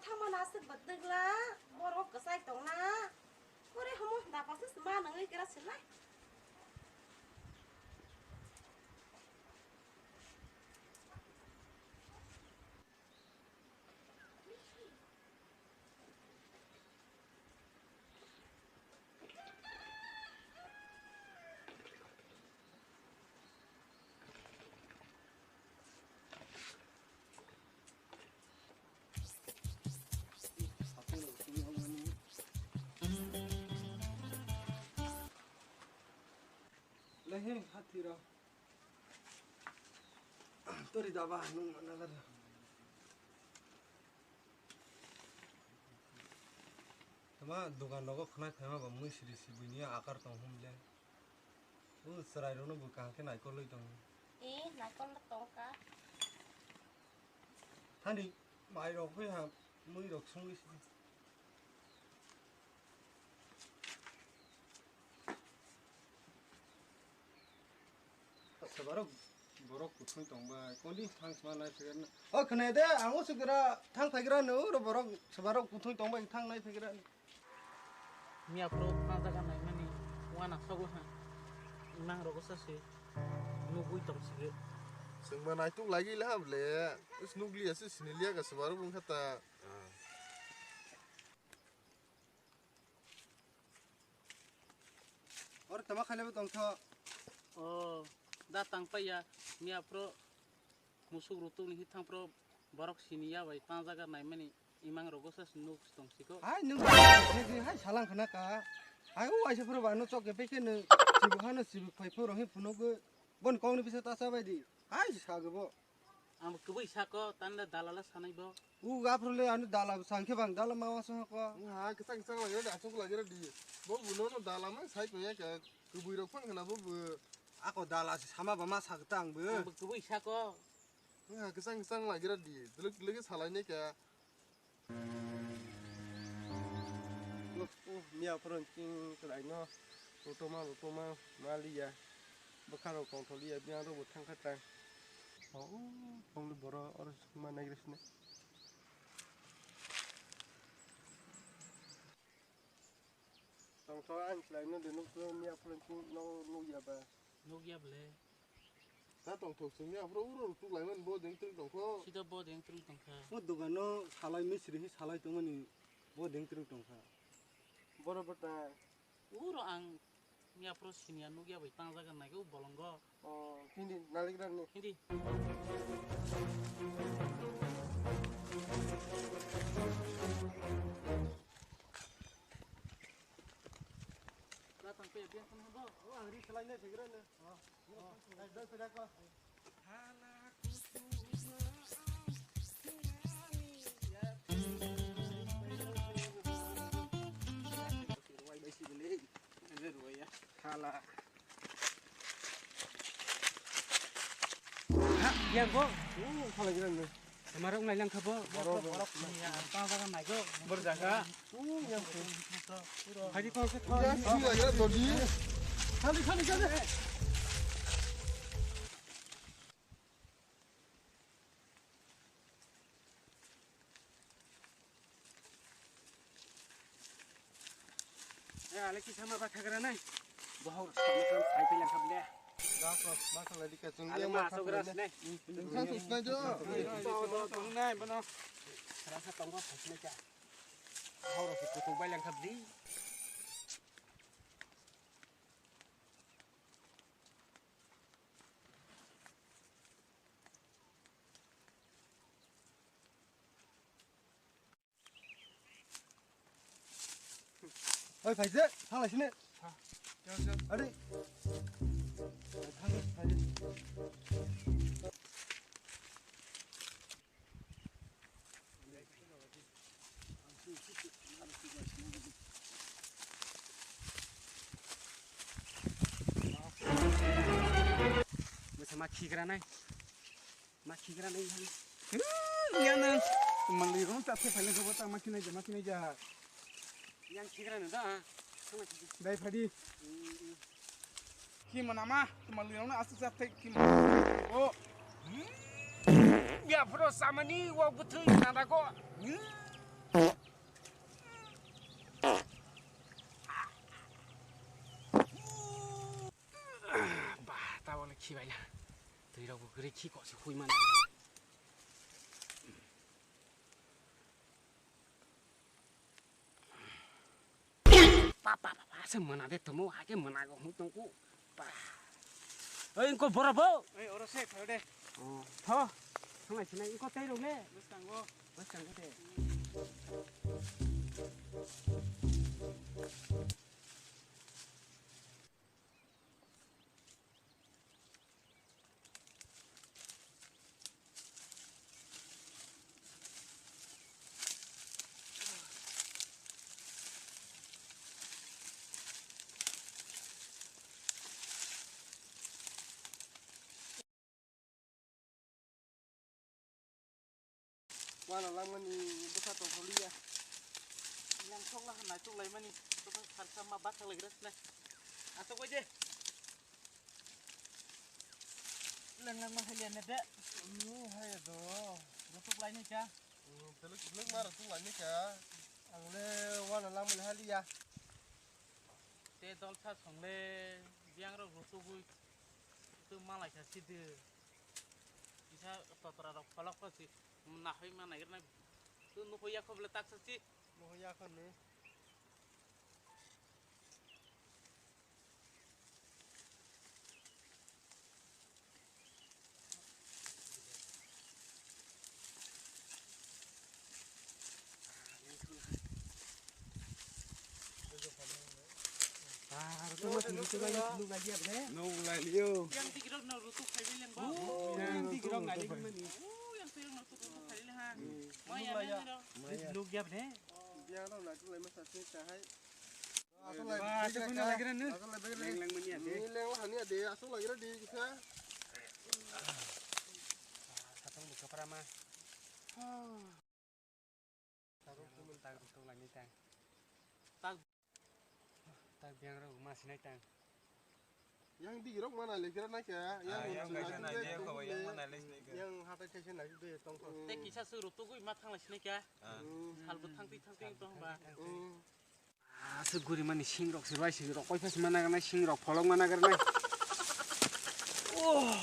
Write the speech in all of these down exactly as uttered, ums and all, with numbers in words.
Thangma na aswk bwtwk la, borok kwchai tongna. Ore homo da pasas ma nangwi kera silai. Lehe, hatiro. Tori daba, nung mana gada. Tama dogan rogo khwnai phaima ba mui siri sibui ni akar tong hum le. O chwrai rokno bo kaham khe naikolwi tongo. E, naikol no tongka. Thani mai rok hoi ha mui rok songwi sidi. Sebarok borok kuthung tongbai, kondi thang sima nai phaigra na. O khwnai de, ang o sukira thang phaigra no, oro borok sebarok kuthung tongbai thang nai phaigra no. Miya pro panjaga naimani wana sogo ha. Imang rogo sase nugui tong sige. Sengba naituk lagi le ha ble. Is nugli ase siniliya ga sebarok bung khata. Or tama khailebo tongtho. O, da tang paiya, miya pro musuk rutuk ni hithang pro borok siniya bai panjaga naimani imang rogo sa nuk tong siko. Hai nung, hai salang khana ka. Hai o aisa pro ba no chok ke peke no chibu hano chibu phai pro hi phuno go. Bon kong ni bisa ta sa bai di. Hai sa go bo. Ang bo kwbui sako, tanda dalala sanai bo. U gapro le anu dala sangkhe bang dala ma waso ko. Ha, kisang kisang lagi ready, asuk lagi ready. Bo buno no dala ma sai ko ya ka, kwbui rok phang khana bo bo. Ako dala se sama ba ma sak tang bo. Ang bo kwbui sako. Ha, kisang kisang lagi ready. Delok delok salai ne ka. Miya phoro king kwlai no, rotoma rotoma ma liya, bwkha rok tongthok liya, biyang rok bo thang kha tang. O, tongli boro oro ma nai gre sini. Tongthok ang kwlai no de nuk miya phoro king no nuk ya ba. Nuk ya ble. Ta tongthok simi aphuru uro rwtuk laimani bo deng twrwk tongkho. Sida bo deng twrwk tongkha. O dogano salai misri hi salai tongmani bo deng twrwk tongkha. Boro bwta. Uro ang miya phuru siniya nukya bai tangjaga naikhe o bolongo. O, hindi naligra ni. Hindi. Datang pe biang kan bo. O ang ri salai nai thigra ni. Hala. Ha, yang bo. Hala giran ni. Amar wng lai lang kha bo. Borok, borok, ya, tang jaga nai go. Bor jaga. Hai di kong se thon. Khali, khali, khali. Eh, ale kisa ma bathagra nai. Bohor sama kan sai pelang kable. Bako, bako lagi kacung. Ale ma asok ras nai. Tengsan susna jo. Do, do, tong nai, bono. Rasa tonggo sai nai cha. Bohor si kutung bailang kable. Oi, phaise, thanglai sini. Ari. Thang, phaise. Bwsa ma khigra nai. Ma khigra nai. Iya nang. Mali ron ta phe phale jobo ta ma khinai ja, ma khinai ja. Yang khigra nang da. Dai phadi. Khi mana ma, tuma lirong na asuk sa thek khi mana. O. Ya phro samani wo buthui nada ko. Sibaina. Twi rok bo kwrwi khi ko se hui mano. Pa, pa, pa, pa, se mwnade tomo, hake mwnago hung tongku. Pa. Oi, engko boro bo. Oi, oro se, thayo de. Oh, tho. Thonglai sinai, engko tei rok le. Bwskango. Bwskango de. Uana langmani bwsa tongthokliya. Yang sok laha naitok laimani bwsa sarsa ma bathang laigra sinai. Asok bai de. Leng langma haliya ne de. Ni haya do. Rutuk laini cha. Beluk beluk ma rutuk laini cha. Ang le uana langmani haliya. Te dolsa songle biang rok rutugui tu malai sa sidi. Kisa totra rok pholok pasi nahoi ma naigra nai. Tu nuhoi ya khobole taksa si. Nuhoi ya khon ni. Nuk lai liyo. Yang tigirok no rutuk khai bai leng ba. Yang tigirok ngai leng mani. Oh, yang tigirok no rutuk khai bai leng ha. Maya nero. Nuk ya bne. Yang no na tu lai masa se ta hai. Aswk lai. Ba, aswk lai, bini lai kira nu. Aswk lai, bini lai. Leng, leng mani ade. Ni leng hani ade, aswk lai kira di kisa. Satong buka parama. Taruk tumul taruk tung lai ni tang. Tak. Tak biang rok ma sinai tang. Yang di rok mana le kira na kya? Yang kaisa na je ko yang mana le sinai kya. Yang hatai kaisa na de tong ko. Te kisa su rutugui ma thang lai sinai kya. Sal bo thang twi thang twi tong ba. Aswk guri mani sing rok se bai se rok koi phas mana gana sing rok pholok mana gana. Oh.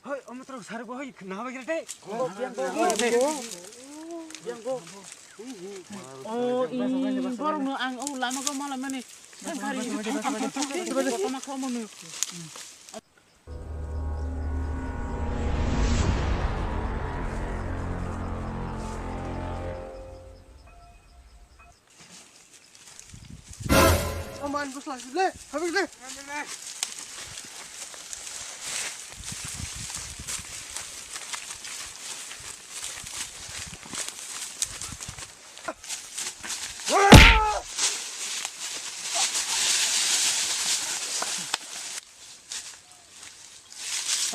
Hoi, omo tro sar bo hoi, na ba gere te. Oh, biang go. Biang go. Oh, i borok no ang o lama go mala mani. Thang kari. Tama kho mo no. Aman bwsla sile, habik le.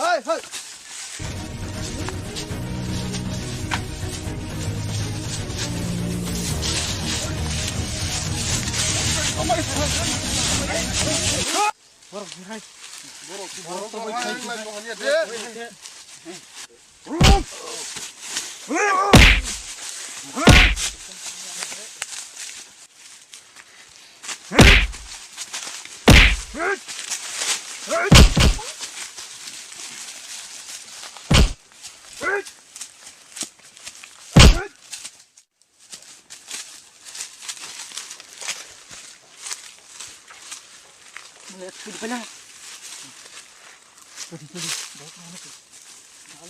Hai, hai. Borok, borok, borok, borok, borok, borok, borok, borok, borok, borok, borok,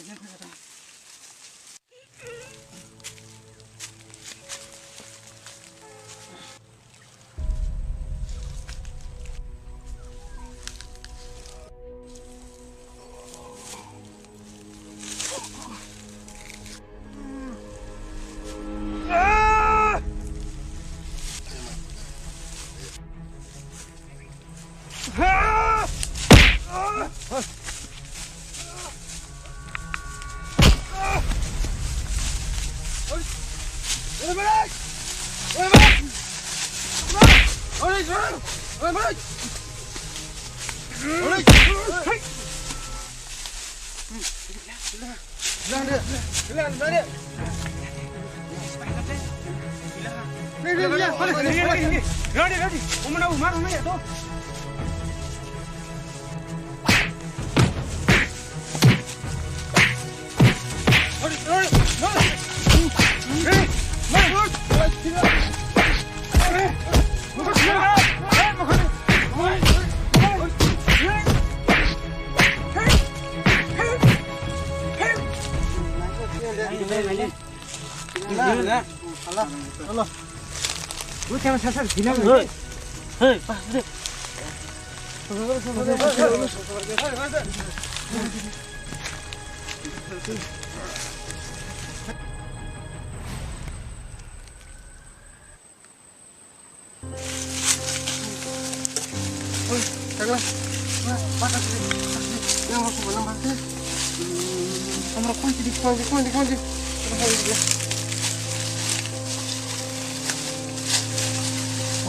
borok, borok,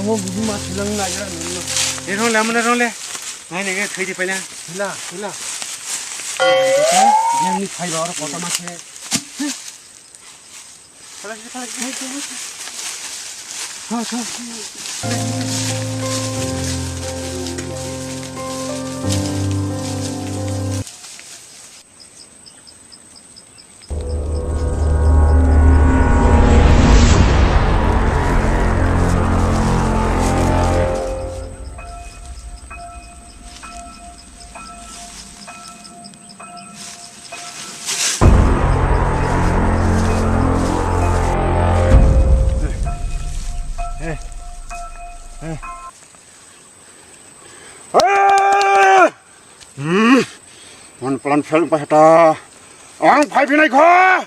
Omo bubu ma silang na jara nino. Ni rong le, amuna rong le. Nai nege thoi di paina. Sila, sila. Yang ni phai ba oro kota ma se. Mon plan fail pa heta. Ang phai binai kha.